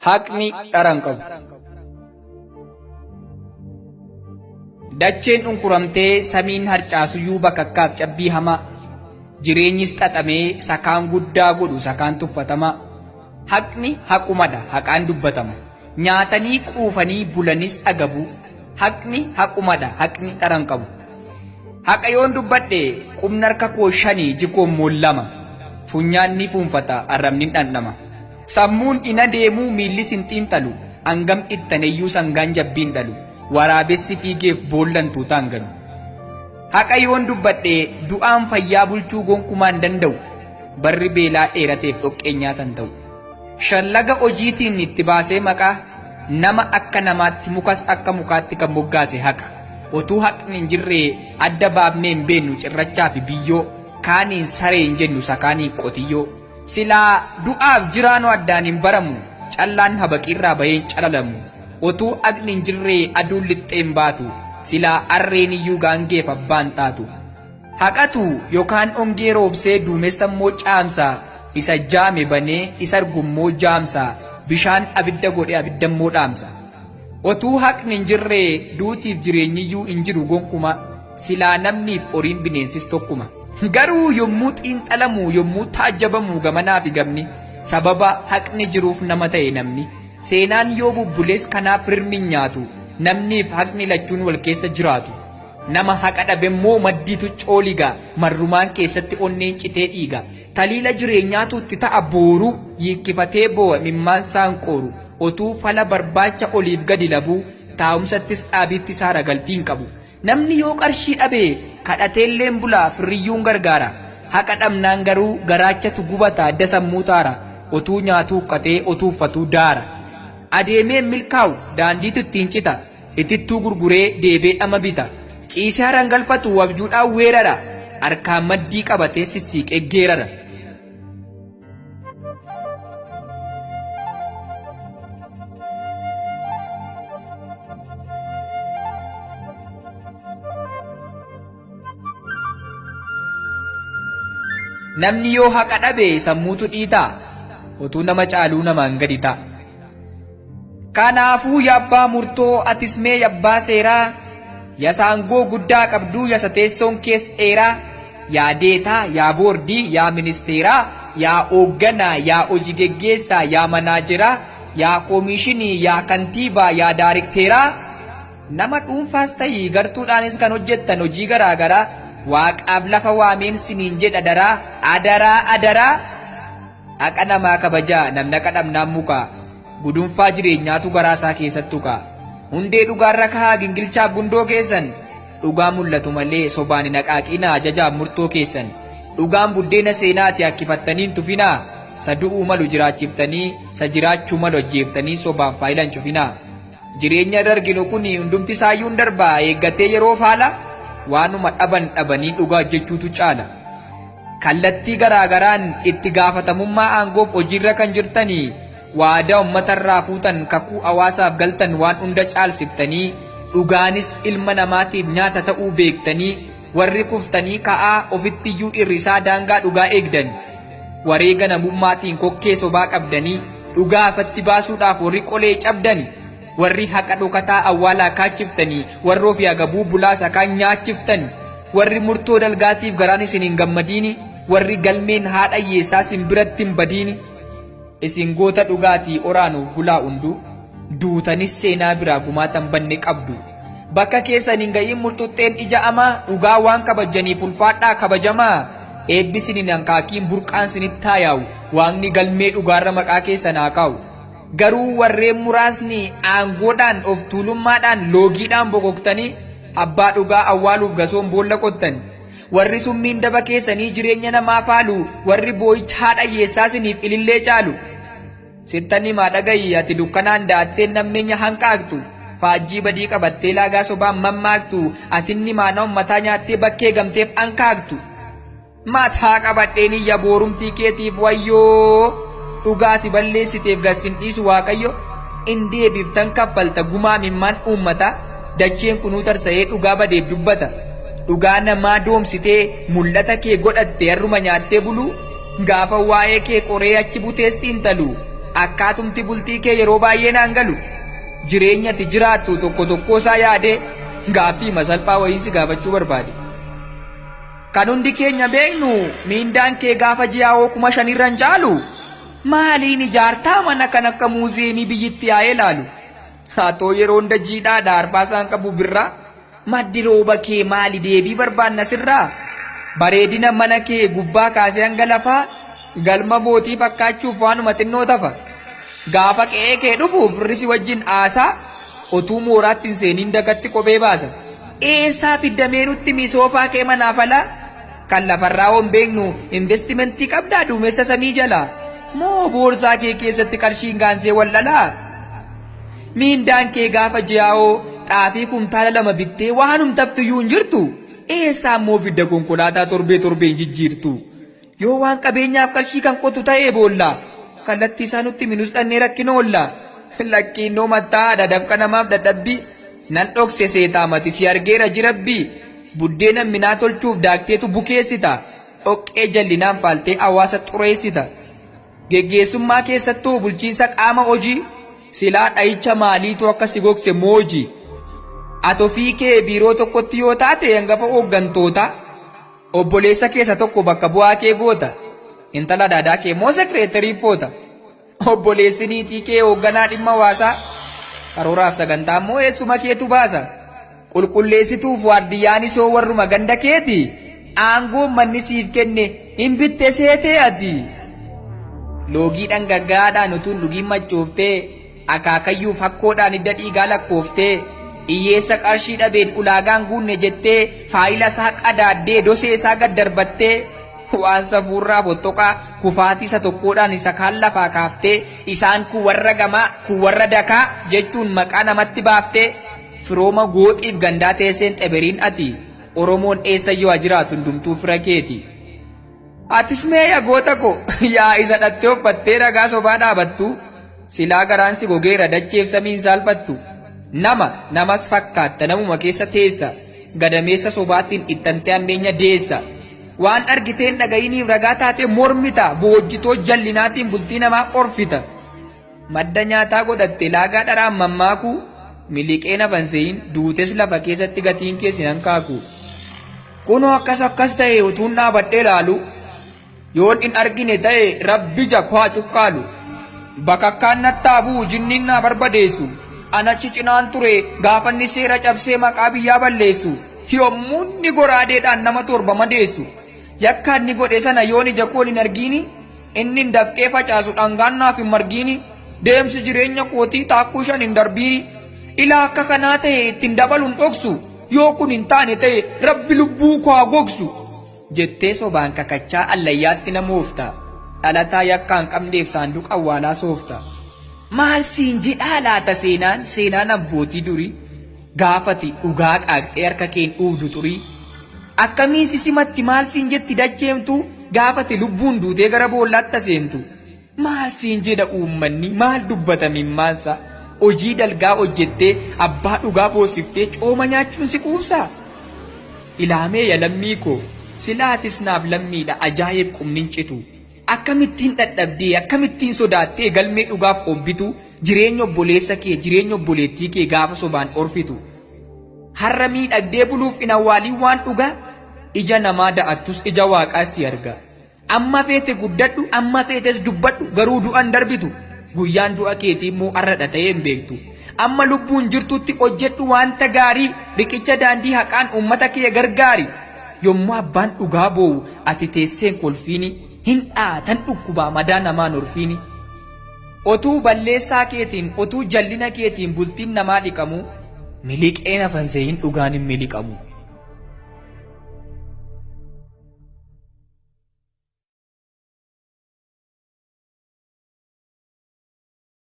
Haqni dhara hin qabu. Dacheen unkuramtee samiin harcaasuyyuu bakakkaaf cabbii hamaa. Jireenyis xaxamee sakaan guddaa godhu sakaan tuffatamaa. Haqni haqumadha haqaan dubbatama. Nyaatanii quufanii bulanis agabuu. Haqni haqumadha haqni dhara hin qabu. Haqa yoon dubbadhe qubni harka koo shani iji koo immoo lama. Funyaan ni fuunfata arrabni hin dhandhama. Sammuun hin adeemuu miillis hin xiinxalu. Hangam ittaneyyuu sangaan jabbii hin dhalu. Waraabessi fiigeef boollan tuutaan galu. Haqa yoon dubbadhe du'aan fayyaa bulchuu gonkumaa hin danda'u. Barri beelaa dheerateef dhoqqeen nyaatan ta'u. Shallaga hojiitiin itti baasee maqaa nama akka namaatti mukas akka mukaatti kan moggaase haqa. Otuu haqni hin jirree adda baafnee hin beennu cirrachaa fi biyyoo kaaniin saree hin jennu sakaaniin qotiyyoo. Silaa du'aaf jiraanoo addaan hin baramu callaan habaqiirraa bahee hin calalamu. Otuu haqni hin jirree aduun lixxee hin baatu silaa harreen iyyuu gaangeef abbaan taatu. Haqatu yookaan ongee roobsee duumessa immoo caamsa isa jaame banee isa argu immoo jaamsa bishaan abidda godhee abidda immoo dhaamsa. Otuu haqni hin jirree duutiif jireenyiyyuu hin jiru gonkuma silaa namniif horiin bineensis tokkuma. Garuu yommuu xiinxalamu yommuu taajjabamu gamanaa fi gamni sababa haqni jiruuf nama ta'e namni. Seenaan yoo bubbules kanaaf rirmi hin nyaatu namniif haqni lachuun wal keessa jiraatu. Nama haqa dhabe immoo maddiitu cooliga marrumaan keessatti onneen citee dhiiga. Taliila jireenyaatu itti ta'a booru yiikkifatee boo'a imimmaan saan qooru. Otuu fala barbaacha oliif gadi labuu taa'umsattis dhaabiitti saara galfii hin qabu. Namni yoo qarshii dhabe kadhateelleen bula firriyyuun gargaara. Haqa dhabnaan garuu garaachatu gubata adda sammuu taara. Otuu nyaatuu huqqatee otuu uffatuu daara. Adeemee hin milkaa'u daandiitu ittiin cita. Itittuu gurguree deebee dhama bita. Ciisee harangalfatu abjuudhaan weerara. Harkaan maddii qabatee sissiiqee geerara. Namni yoo haqa dhabe sammuutu dhiitaa. Otuu nama caaluu namaan gadi ta'a. Kanaafuu yabbaa murtoo atis mee yabbaa seeraa ya saangoo guddaa qabduu yasa teessoon kees dheeraa yaa deetaa yaa boordii yaa ministeeraa yaa oogganaa yaa hojii geggeessaa yaa manaajeraa yaa koomiishinii yaa kantiibaa yaa daarikteeraa nama dhuunfaas ta'ii gartuudhaanis kan hojjettan hojii garaa garaa waaqaaf lafa waameen siniin jedha daraa adaraa adaraa Haqa namaa kabajaa namni haqa dhabnaan mukaa Gudunfaa jireenyaatu garaa isaa keessatti tuqa. Hundee dhugaarra kahaa gingilchaaf gundoo keessan Dhugaa mul'atu malee sobaan hin haqaaqinaa ajajaaf murtoo keessan Dhugaan buddeena seenaati hakkifattanii hin tufinaa Sa du'uu malu jiraachiftanii sa jiraachuu malu ajjeeftanii sobaan faayila hin cufinaa Jireenya irra arginu kun hundumti isaayyuu hin darba eeggatee yeroo faala waanuma dhaban dhabanii dhugaa hojjechuutu caala. Kallattii garaa garaan itti gaafatamummaa aangoof hojiirra kan jirtanii waadaa uummatarraa fuutan kakuu hawaasaaf galtan waan hunda caalsiftanii dhugaanis ilma namaatiif nyaata ta'uu beektanii warri kuftanii ka'aa ofittiyyuu irrisaa daangaa dhugaa eegdan wareega namummaatiin kokkee sobaa qabdanii dhugaa ifatti baasuudhaaf warri qolee cabdani warri haqa dhokataa awwaalaa kaachiftanii warri ofii agabuu bulaa sakaan nyaachiftani warri murtoo dalgaatiif garaan isin hin gammadiini warri galmeen haadha hiyyeessaa isin biratti hin badiini isin goota dhugaatii oraanuuf bulaa hunduu duutanis seenaa biraa gumaatan banne qabdu bakka keessan hin ga'iin murxuxxeen ija amaa dhugaa waan kabajjaniif ulfaadhaa kabajamaa eebbi isin hin hankaakiin burqaan isinitti haa yaa'u waaqni galmee dhugaarra maqaa keessan haa kaa'u. Garuu warreen muraasni aangoodhaan of tuulummaadhaan loogiidhaan bokoktanii abbaa dhugaa awwaaluuf gasoon boolla qottan. Warri summiin daba keessanii jireenya namaa faalu warri boo'icha haadha hiyyeessaa isiniif ilillee caalu. Sittan himaa dhaga'i ati dukkanaan da'attee nammeenya hanqaaqtu. Faajjii badii qabattee laagaa sobaan mammaaktu atinni maana ummataa nyaattee bakkee gamteef ankaaktu. Mataa qabadheen iyya boorumtii keetiif wayyoo dhugaati balleessiteef gad sin dhiisu waaqayyo in deebiftan kaffalta gumaa mimmaan uummata dacheen kunuu tarsa'ee dhugaa badeef dubbata dhugaa namaa doomsitee mul'ata kee godhatte harruma nyaattee buluu gaafa waa'ee kee qoree achi butees xiinxalu Akkaatumti bultii kee yeroo baay'ee naan galu. Jireenya ati jiraattu tokko tokkoo isaa yaadee gaaffii masalphaa wayiin si gaafachuu barbaade. Kan hundi keenya beeknu miindaan kee gaafa ji'aawoo 5,000 irra hin caalu. Maaliin ijaartaa mana kan akka muuziyeemii biyyitti yaa'ee laalu? Atoo yeroo hunda jiidhaadha arfaasaan qabu birraa. Maddi rooba kee maali deebii barbaanna sirraa? Bareedina mana kee gubbaa kaasee hanga lafaa galma mootii fakkaachuuf waanuma xinnoo tafa. Gaafa qe'ee kee dhufu firri si wajjin aasaa otuu mooraatti hin seeniin dakatti kophee baasa. Eessaa fiddamee nutti misoofaa kee manaaf alaa? Kan lafarraa hoo hin beeknu investimentii qabdaa duumessa samii jalaa? Moo boorsaa kee keessatti qarshiin gaansee wal dhalaa? Miindaan kee gaafa ji'aawoo xaafii kumtaala 2 bittee waanumtaftuyyuu hin jirtu? Eessaa immoo fidda konkolaataa torbee torbeen jijjiirtu? Yoo waan qabeenyaaf qarshii kan qotu ta'ee boolla. Kallattii isaa nutti minus dhannee rakkina oolla. Lakkiinnoo mattaa'aadha dafqa namaaf dadhabbii. Nan dhokse seetaa mati si argeera jirabbii. Buddeena minaa tolchuuf daakteetu bukeessita. Dhoqqee jallinaan faaltee hawaasa xureessita. Geggeessummaa keessattuu bulchiinsa qaama hojii silaa dhahicha maaliitu akka si gogse mooji. Ati ofii kee biiroo tokkotti yoo taate hangafa hooggantootaa. Obboleessa keessa tokko bakka bu'aa kee goota. Intala daadaa kee immoo sekireetarii foota. Obboleessi niitii kee hoogganaa dhimma hawaasaa. Karooraaf sagantaa immoo eessuma keetu baasa. Qulqulleessituuf waardiyyaanis yoo warruma ganda keeti. Aangoon manni siif kenne hin bitte seetee ati. Loogii dhangaggaa'aadhaan utuu hin dhugiin machooftee akaakayyuuf hakkoodhaan hidda dhiigaa lakkooftee hiyyeessa qarshii dhabeen ulaagaan guunne jettee faayila isaa qadaaddee dosee isaa gad darbattee waan safuurraa fottoqaa kufaatii isa tokkoodhaan isa kaan lafaa kaaftee isaan kun warra gamaa kun warra dakaa jechuun maqaa namatti baaftee firooma gooxiif gandaa teesseen xeberiin ati Oromoon eessayyuu haa jiraatu hundumtuu fira keeti. Atis mee yaa goota koo yaa isa dhattee uffattee ragaa sobaa dhaabattu silaa garaan si gogeera dacheef samiin saalfattu nama namas fakkaatta namuma keessa teessa gadameessa sobaatiin ittantee hammeenya deessa waan argiteen dhagayiniif ragaa taatee mormita boojjitoo jallinaatiin bultii namaa orfita madda nyaataa godhatte laagaa dharaan mammaakuu miliqee nafan se'in duutes lafa keessatti gatiin kee sin hankaaku. Kunoo akkas akkas ta'e utuun dhaabadhee laalu yoon hin argine ta'e rabbi ija koo haa cuqqaalu. Bakakkaan nattaa bu'u jinniin naa barbadeessu. Anachi cinaan ture gaafa inni seera cabsee maqaa biyyaa balleessu. Yommuu inni goraadeedhaan nama 7 madeessu. Yakka inni godhe sana yoon ija koon hin argiini inni hin dafqee facaasu dhangaan naaf hin margiini deemsi jireenya kootii taakkuu 5 hin darbiini. Ilaa akka kanaa ta'e ittiin dabalu hin dhoksu. Yoo kun hin taane ta'e rabbi lubbuu koo haa gogsu. Jettee sobaan kakachaa allayyaatti nama oofta. Dhalataa yakkaa hin qabneef saanduqa awwaalaa soofta. Maal siin jedhaa laata seenaan seenaan abbootii durii gaafati dhugaa qaaqxee harka keen dhuugdu xurii. Akkamiin si simatti maal siin jetti dacheemtu gaafati lubbuun duutee gara boollaatti seentu. Maal siin jedha uummanni maal dubbata mimmaansa hojii dalgaa hojjettee abbaa dhugaa boosiftee cooma nyaachuun si quubsaa? Ilaamee ya lammii koo silaa atis naaf lammiidha ajaa'eef qubni hin citu. Akkamittiin dhadhabdee akkamittiin sodaattee galmee dhugaaf obbitu jireenya obboleessa kee jireenya obboleettii kee gaafa sobaan orfitu. Har'a miidhagdee buluuf hin awwaaliin waan dhugaa ija namaa da'attus ija waaqaas si arga. Amma feete guddadhu, amma feetes dubbadhu, garuu du'an darbitu. Guyyaan du'a keetii immoo har'adha ta'ee hin beektu. Amma lubbuun jirtutti hojjedhu wanta gaarii, riqicha daandii haqaan uummata kee gargaari. Yommuu abbaan dhugaa boo'u ati teesseen kolfiini, hin dhaatan dhukkubaa madaa namaan horfiini. Otuu balleessaa keetiin, otuu jallina keetiin bultiin namaa dhiqamu, miliqeen hafan seehin dhugaan hin miliqamu.